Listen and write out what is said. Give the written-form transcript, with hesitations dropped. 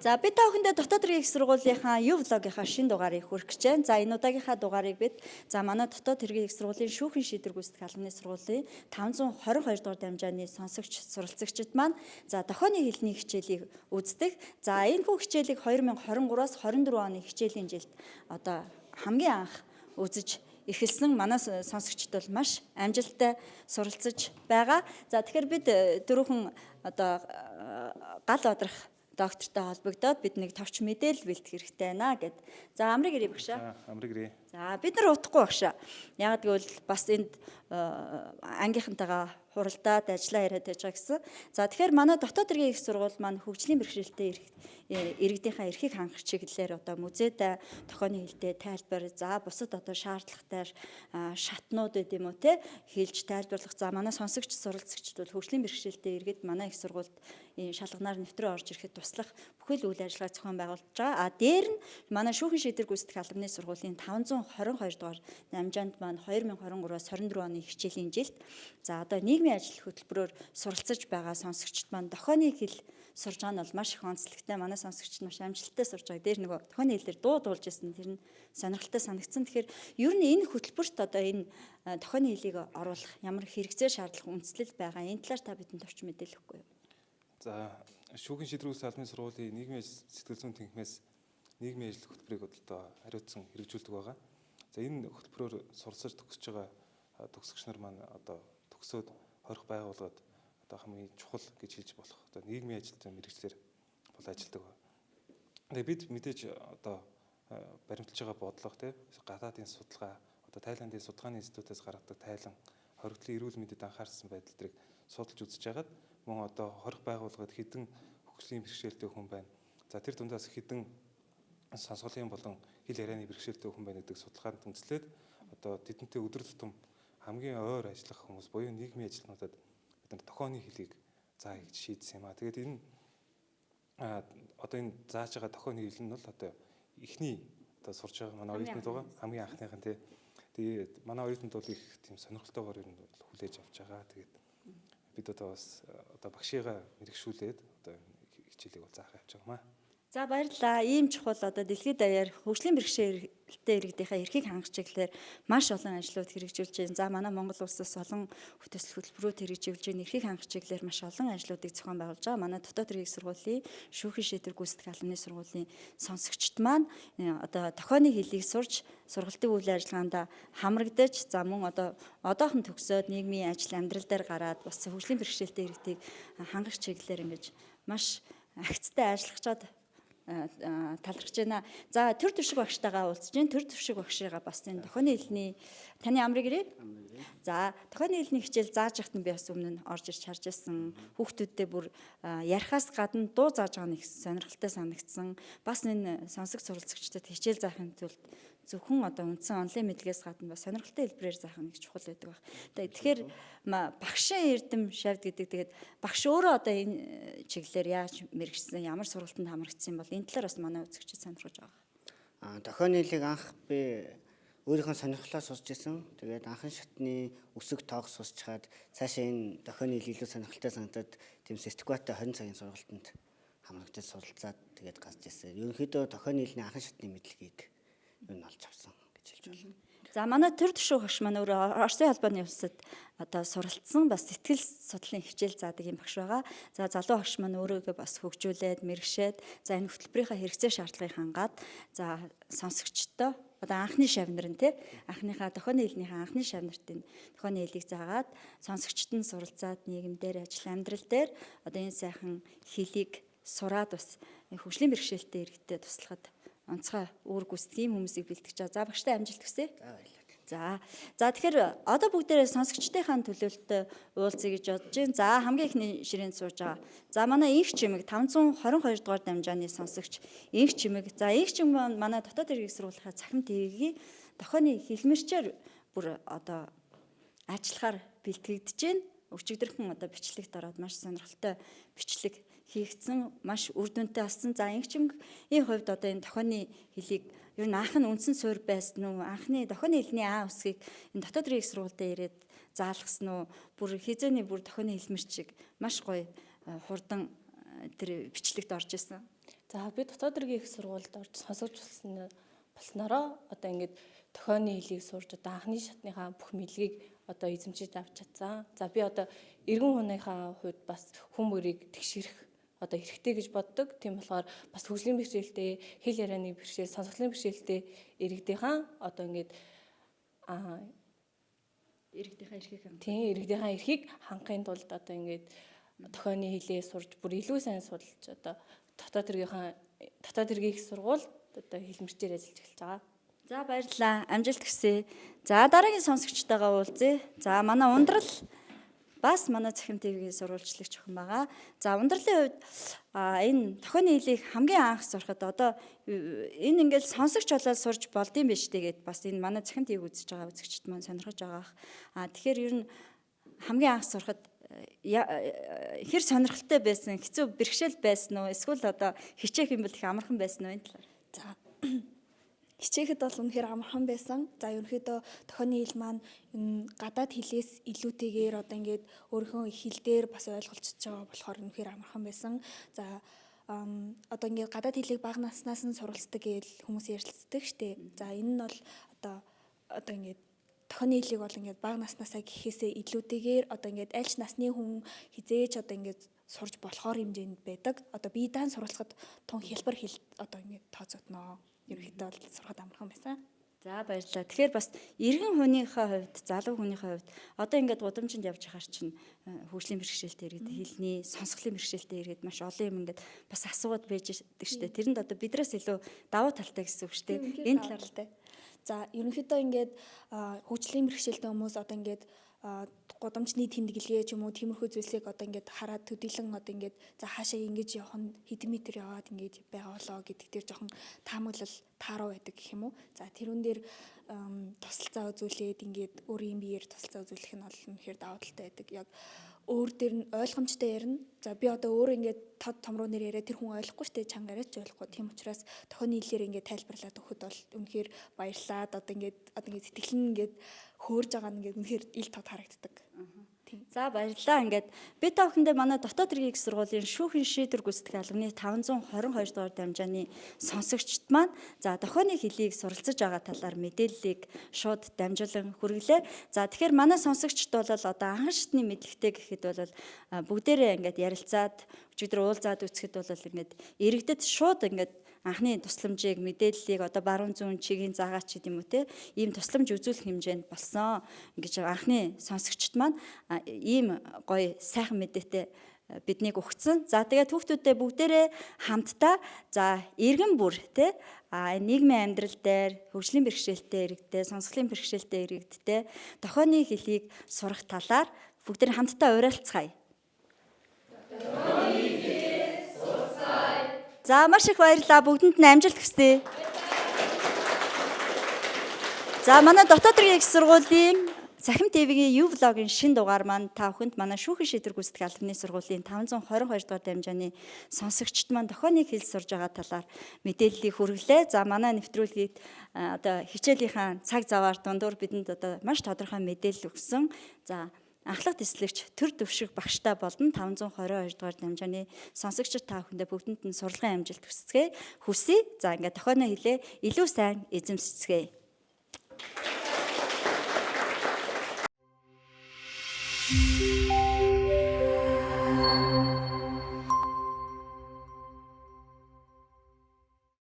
За, бид та бүхэндээ дотоод хэргийн их сургуулийнхаа U vlog-ийнхаа шинэ дугаарыг хүргэх гэж байна. За, энэ удаагийнхаа дугаарыг бид за манай дотоод хэргийн их сургуулийн шүүхэн шийдвэр гүйцэтгэх албаны сургуулийн 522 дугаар дамжааны сонсогч суралцагчид маань за тохионы хэлний хичээлийг үздэг. За, энэ хүү хичээлийг 2023-аас 24 оны хичээлийн жилд одоо хамгийн анх үзэж эхэлсэн манай сонсогчд бол маш амжилттай суралцаж байгаа. За, тэгэхээр бид дөрвөн одоо гал бадрах доктортой холбогдоод бид нэг товч мэдээлэл бэлтгэх хэрэгтэй байна гэд. За, амрыг ирээ, багшаа. Амрыг ирээ. За, бид нар утахгүй, багшаа. Яг гэвэл бас энд ангийнхантайгаа хуралдаад ажиллаа яриад байж байгаа гэсэн. За, тэгэхээр манай дотоод хэргийн их сургууль маань хөгжлийн бэрхшээлтэй иргэдийнхаа эрхийг хангах чиглэлээр одоо музейд тохионы хэлтэй тайлбар, за бусад одоо шаардлагатай шатнууд байд юм уу те хэлж тайлбарлах. За, манай сонсогч суралцагчид бол хөгжлийн бэрхшээлтэй иргэд манай их сургуульд энэ шалганаар нэвтрээ орж ирэхэд туслах бүхэл үйл ажиллагаа зохион байгуулж байгаа. А дээр нь манай шүүхэн шийдвэр гүйцэтгэх албаны сургуулийн 522 дугаар дамжаанд маань 2023-аас 24 оны хичээлийн жилд за одоо нийгмийн ажил хөтөлбөрөөр суралцаж байгаа сонсогчд маань дохионы хэл сурж байгаа нь бол маш их онцлогтой. Манай сонсогчд маш амжилттай сурж байгаа. Дээр нөгөө дохионы хэлээр дуу дуулж ирсэн. Тэр нь сонирхолтой санагдсан. Тэгэхээр ер нь энэ хөтөлбөрт одоо энэ дохионы хэлийг оруулах ямар хэрэгцээ, шаардлага, үндслэл байгаа. Энэ талаар та бидэнд товч мэдээлэл өгөхгүй юу? За, шүүхийн шийдвэр гүйцэтгэх албаны сургуулийн нийгмийн сэтгэл зүйн тэнхмээс нийгмийн ажил хөтөлбөрийг одоо хариуцсан хэрэгжүүлдэг байгаа. За, энэ хөтөлбөрөөр суралцаж төгсөж байгаа төгсөгч нар маань одоо төгсөөд хорих байгууллагад одоо хамгийн чухал гэж хэлж болох одоо нийгмийн ажилтны мэргэжлээр бол ажилладаг. Тэгээ бид мэдээж одоо баримталж байгаа бодлого те гадаадын судалгаа, одоо Тайландын судалгааны институтаас гаргадаг тайлан хоригдлын эрүүл мэндэд анхаарсан байдал төрийг судалж үзэж хагаад мөн одоо хорих байгууллагад хэдэн хөгжлийн бэрхшээлтэй хүн байна. За, тэр дундаас хэдэн сонсголын болон хэл ярианы бэрхшээлтэй хүн байна гэдэг судалгаанд үндэслээд одоо тэдэнтэй өдөр тутам хамгийн ойр ажиллах хүмүүс буюу нийгмийн ажилтнуудад бид нар тохионы хэлийг заая гэж шийдсэн юм а. Тэгээд энэ одоо энэ зааж байгаа тохионы хэл нь бол одоо эхний одоо сурж байгаа манай оюутнууд байгаа хамгийн анхных нь тий. Тэгээд манай оюутнууд бол их тийм сонирхолтойгоор ер нь хүлээж авч байгаа. Тэгээд бид одоо бас одоо багшигаа мэрэгшүүлээд одоо хичээлийг бол заах явж байгаа юм аа. За, баярлалаа. Ийм чухал одоо дэлхийд даяар хөгжлийн бэрхшээлтэй иргэдийнхээ эрхийг хангах чиглэлээр маш олон ажлууд хэрэгжүүлж байна. За, манай Монгол улсаас олон хөтөсөл хөтөлбөрүүд хэрэгжүүлж байна. Эрхийг хангах чиглэлээр маш олон ажлуудыг зохион байгуулж байгаа. Манай дотоод хэргийн сургуулийн шүүхэн шийдвэр гүйцэтгэх албаны сургуулийн сонсогчд маань одоо тохионы хэлийг сурч сургалтын үйл ажиллагаанд хамрагдаж, за мөн одоо одоохон төгсөөд нийгмийн ажил амьдрал дээр гараад бас хөгжлийн бэрхшээлтэй иргэдийг хангах чиглэлээр ингэж маш агцтай ажиллах чад талархаж байна. За, төр төшиг багштайгаа уулзж байна. Төр төшиг багшигаа бас энэ тохионы хэлний таны амрыг ирээ. За, тохионы хэлний хичээл зааж яхад нь би бас өмнө нь орж ирж харж байсан. Хүүхдүүддээ бүр ярихаас гадна дуу зааж байгаа нь их сонирхолтой санагдсан. Бас энэ сонсог суралцагчдад хичээл заахын тулд зөвхөн одоо үндсэн онлайн мэдлэгээс гадна бас сонирхолтой хэлбэрээр заах нь их чухал байдаг баг. Тэгэхээр багшийн эрдэм шавьд гэдэг, тэгээд багш өөрөө одоо энэ чиглэлээр яаж мэргэжсэн, ямар сургалтанд хамрагдсан бол энэ талаар бас манай үзэгчид сонирхож байгаа. Дохионы хэлийг анх би өөрийнхөө сонирхлоор сурч исэн. Тэгээд анхан шатны өсөг тоох сурчхаад цаашаа энэ дохионы хэл илүү сонирхолтой санагдаад тийм сертификаттай 20 цагийн сургалтанд хамрагдаж суралцаад тэгээд гарч ирсэн. Ерөнхийдөө дохионы хэлний анхан шатны мэдлэгийг юу нь олж авсан гэж хэлж байна. За, манай төр төшөө багш маань өөрөө Оросын холбооны улсад одоо суралцсан, бас сэтгэл судлалын хичээл заадаг юм багш байгаа. За, залуу багш маань өөрийгөө бас хөгжүүлээд, мэрэгшээд, за энэ хөтөлбөрийнхаа хэрэгцээ шаардлагыг хангаад, за сонсогчдоо одоо анхны шавнар нь те анхныхаа тохионы хэлнийхээ анхны шавнарт энэ тохионы хэлийг заагаад сонсогчд нь суралцаад нийгэмдэр, ажил амьдрал дээр одоо энэ сайхан хэлийг сураад бас хөгжлийн бэрхшээлтэй иргэдэд туслахад онцгой үүрэг гүйцэтгэх ийм хүмүүсийг бэлтгэж байгаа. За, багштай амжилт хүсье. За, баярлалаа. За, тэгэхээр одоо бүгдээрээ сонсогчдынхаа төлөөлөлтөд уулзъя гэж бодож байна. За, хамгийн эхний ширээнд сууж байгаа. За, манай инх чимэг 522 дугаар дамжааны сонсогч инх чимэг. За, инх чимэг манай дотоод хэргийг сургуулийнхаа цахим ТV-гийн тохионы хэлмэрчээр бүр одоо ажиллахаар бэлтгэгдэж байна. Өчигдөрхөн одоо бичлэгт ороод маш сонирхолтой бичлэг хийгдсэн, маш үр дүнтэй болсон. За, Ингэчимгийн хувьд одоо энэ дохионы хэлийг ер нь анх нь үндсэн суурь байсан уу? Анхны дохионы хэлний А үсгийг энэ дотоод хэргийн их сургуультай ирээд заалгасан уу? Бүр хизээний бүр дохионы хэлмэрч шиг маш гоё хурдан тэр бичлэгт орж исэн. За, би дотоод хэргийн их сургуульд орж сонсогч болсноороо одоо ингээд дохионы хэлийг сурж одоо анхны шатныхаа бүх мэдлэгийг одоо эзэмшиж авч чадсан. За, би одоо эргэн хүнийхээ хувьд бас хүн бүрийг тэгшэрэх одоо хэрэгтэй гэж боддог. Тийм болохоор бас хөгжлийн бэрхшээлтэй, хэл ярианы бэрхшээл, сонсголын бэрхшээлтэй иргэдийнхаа одоо ингээд иргэдийнхаа эрхийг хангах. Тийм, иргэдийнхаа эрхийг хангахын тулд одоо ингээд дохионы хэлээ сурж бүр илүү сайн судалж одоо дотоод хэргийн их сургуульд одоо хэлмэрчээр ажиллаж эхэлж байгаа. За, баярлалаа. Амжилт хүсье. За, дараагийн сонсогчтойгоо уулзъя. За, манай ундрал бас манай Цахим ТV-ийн сурвалжлагч охин байгаа. За, ундралын хувьд энэ дохионы хэлийг хамгийн анх сурахад одоо энэ ингээл сонсогч болоод сурж болдсон биш тэгээд бас энэ манай Цахим ТV үзэж байгаа үзэгчд маань сонирхож байгаа ах. Тэгэхээр ер нь хамгийн анх сурахад хэр сонирхолтой байсан, хэцүү бэрхшээл байсан уу? Эсвэл одоо хичээх юм бол их амархан байсан уу энэ талаар? За, хичээхэд бол үнэхээр амархан байсан. За, ерөнхийдөө дохионы хэл маань энэ гадаад хэлээс илүүтэйгээр одоо ингээд өөрийнхөө хэл дээр бас ойлголцож байгаа болохоор үнэхээр амархан байсан. За, одоо ингээд гадаад хэлийг бага наснаас нь суралцдаг гэж хүмүүс ярилцдаг штэ. За, энэ нь бол одоо ингээд дохионы хэлийг бол ингээд бага наснаасаа гэхээсээ илүүтэйгээр одоо ингээд аль ч насны хүн хизээж одоо ингээд сурж болохоор хэмжээнд байдаг. Одоо бие даан суралцахад тун хялбар хэл одоо ингээд тооцогдноо. Ерөнхийдөө бол сурахад амархан байсан. За, баярлалаа. Тэгэхээр бас иргэн хүнийхээ хувьд, залуу хүнийхээ хувьд одоо ингээд гудамжинд явж байхаар чинь хөгжлийн бэрхшээлтэй иргэд, хэлний, сонсголын бэрхшээлтэй иргэд маш олон юм ингээд бас асуугаад байж байдаг штэ. Тэрэнд одоо биднээс илүү давуу талтай гэсэн үг штэ. Энэ талаар талтай. За, ерөнхийдөө ингээд хөгжлийн бэрхшээлтэй хүмүүс одоо ингээд гудамжны тэмдэглэгээ ч юм уу тиймэрхүү зүйлсийг одоо ингээд хараад төдийлөн одоо ингээд за хаашаа ингэж явах нь хэдэн метр яваад ингээд байгаа болоо гэдэг дээр жоохон таамаглал тааруу байдаг гэх юм уу. За, тэрүүн дээр тусалцаа үзүүлээд ингээд өөрийн биеэр тусалцаа үзүүлэх нь бол үнэхээр давуу талтай байдаг. Яг өөр дээр нь ойлгомжтой ярина. За, би одоо өөр ингээд тод томруу нэр яриа тэр хүн ойлгохгүй штэ, чанга яриач ойлгохгүй. Тийм учраас дохионы хэлээр ингээд тайлбарлаад өгөхөд бол үнэхээр баярлаад одоо ингээд сэтгэл нь ингээд хөөрж байгаа нь ингээд үнэхээр ил тод харагддаг. Тийм. За, баярлалаа. Ингээд би та бүхэндээ манай дотоод хэргийн их сургуулийн шүүхийн шийдвэр гүйцэтгэх албаны 522 дугаар дамжааны сонсогчд маань за дохионы хэлийг суралцаж байгаа талаар мэдээллийг шууд дамжуулан хүргэлээ. За, тэгэхээр манай сонсогчд бол одоо анхан шатны мэдлэгтэй гэхэд бол бүгдээрээ ингээд ярилцаад өчигдөр уулзаад үзэхэд бол ингээд иргэдэд шууд ингээд анхны тусламжийг, мэдээллийг одоо баруун зүүн чигийн заагаач гэдэг юм уу те, ийм тусламж үзүүлэх хэмжээнд болсон гэж анхны сонсогчд маань ийм гоё сайхан мэдээтэй биднийг өгсөн. За, тэгээд хүүхдүүдээ бүгдээрээ хамтдаа за иргэн бүр те, энэ нийгмийн амьдрал дээр хөгжлийн бэрхшээлтэй иргэдтэй, сонсголын бэрхшээлтэй иргэдтэй дохионы хэлийг сурах талаар бүгдээрээ хамтдаа уриалцгаая. За, маш их баярлалаа. Бүгдэнд нь амжилт хүсье. За, манай дотоод хэргийн их сургуулийн Цахим ТV-гийн U vlog-ын шин дугаар маань та бүхэнд манай шүүхийн шийдвэр гүйцэтгэх албаны сургуулийн 522 дугаар дамжааны сонсогчд маань дохионы хэл сурж байгаа талаар мэдээллийг хүргэлээ. За, манай нэвтрүүлгийг одоо хичээлийнхаа цаг заваар дундуур бидэнд одоо маш тодорхой мэдээлэл өгсөн. За, анхлах тэслэгч төр төвшиг багштай болон 522 дугаар дамжааны сонсогчид та бүхэндээ бүгдэнд нь сурлагын амжилт хүсцгээе. Хүсье. За, ингээд дохионо хэлээ илүү сайн эзэмшцгээе.